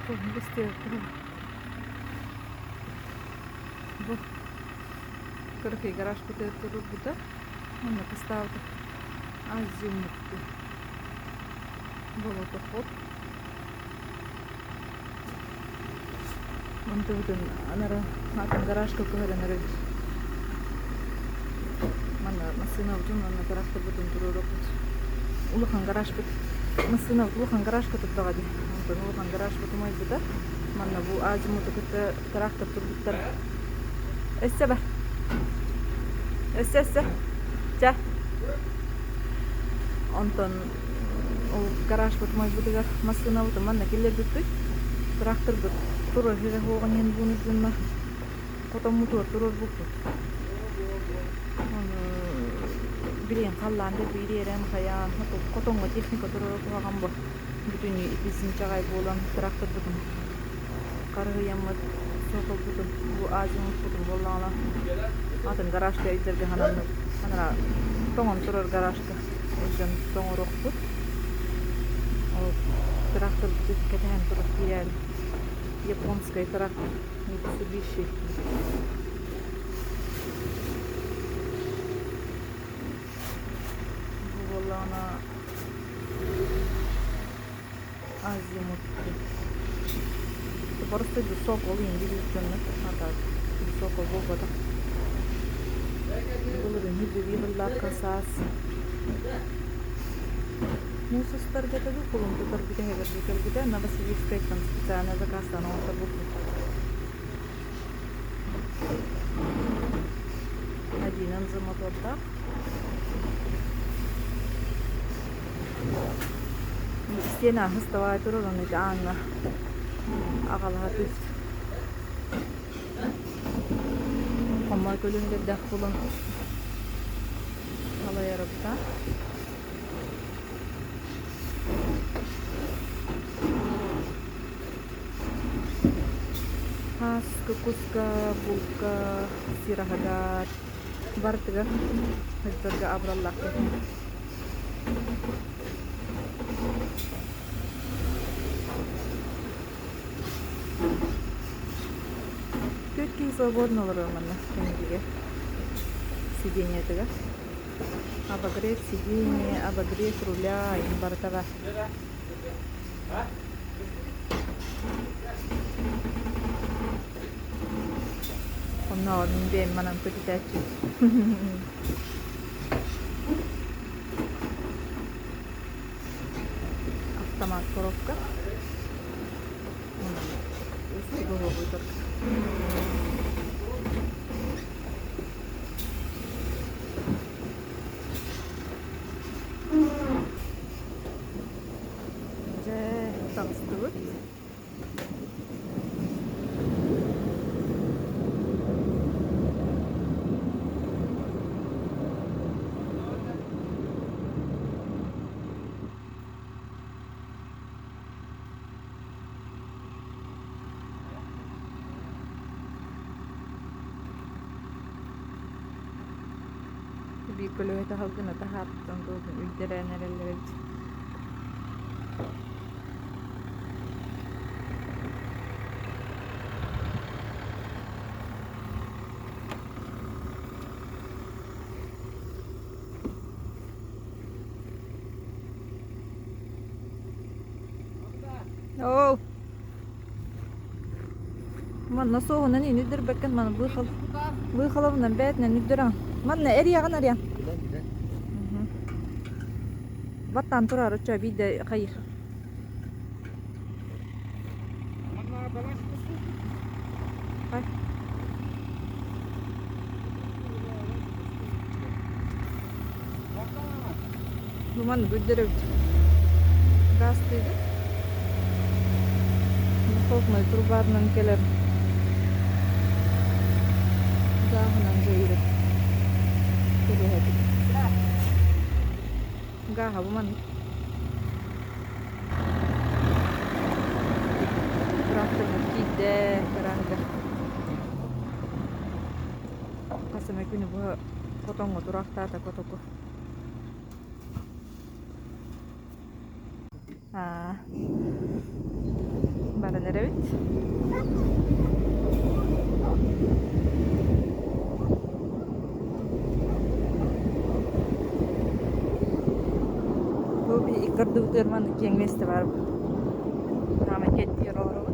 Бу кыракый гаражпытыгар туруорбута уонна кыстаабыта азимутты болотоход Онтубутун анара атын гаражка көһөрөн эрэбит. Манна массыынабытын уонна тракторбытын туруоруохпут. Улахан гаражпыт массыынабыт улахан гаражка турдаҕа дии. Онтон улахан гаражпыт умайбыта. Манна бу азимуту кытта трактор турбуттар. Өссө бар. Өссө өссө. Чэ. Онтон ол гаражпыт умайбытыгар массыынабытын манна киллэрбиппит. Тракторбыт турар сирэ суоҕун иһин буунуйдунна хотоммутугар туруорбуппут. Ону билигин халлаан да биириэрэн хайаан хотоҥҥо техника турара куһаҕан буо. Бүтүннүү итисинчэҕэй буолан тракторбытын харыһыйаммыт соколбутун бу азимуппутун буоллаҕына атын гаражка илдьэргэ сананныбыт. Анараа тоҥон турар гаражка илдьэн тоҥоруохпут. Ол тракторбыт кэтэһэн турар киирээри японскай трактор Mitsubishi. Бу буоллаҕына Азимут Просто сокол индивид дьонно а так сокол буолбатах. Былырыын бүбүү саас Муус устарга дылы кулун тутар бүтэһигэр кэлбитэ Новосибирскайтан специально заказтаан оҥорторбуппут. Один мотордаах. Истиэнэ аһыс турар, ону ити ааҥҥа аҕалаһа түс. Хоммой көлүөһэлэрдээх буолан салайарыбыта. Хааска, куска, булка, сир аһыгар барытыгар сылдьарга абыраллаахпын. Түөрт киһи свободно олорор манна кэнникигэ сиденьетыгар. Обогрев сиденье, обогрев руля, барыта бар. Оннооҕор мин бэйэм манан көтүтээччи. Автомат коробка. Уустугу только. Дьэ, таҕыстыбыт. Биир көлүөһэ таһылгын таһаартан туотун үрдэрэн эрэллэр эбит. Оо. Манна суоһунан ини үрдэрбэккин маны быыхал быыхалабынан бээтинэн үрдэрэн. Манна эрийэҕин эрийэн. Баттаан турар оччо биирдэ хайыр. Хай. Бу маннык үрдэрэ эбит. Газ тыыгын. Насосной трубатынан кэлэр гааһынан дьайырыт. Кэбиһэбит. Гааһа бу маннык. Тракторбут киирдэ гарааһыгар. Хас эмэ күнү быһа хотоҥҥо тураахтаата котоку. Аа. Баран эрэбит. Бу икки ардыбытыгар маннык киэҥ миэстэ баар. Наама кэттиир олоробут.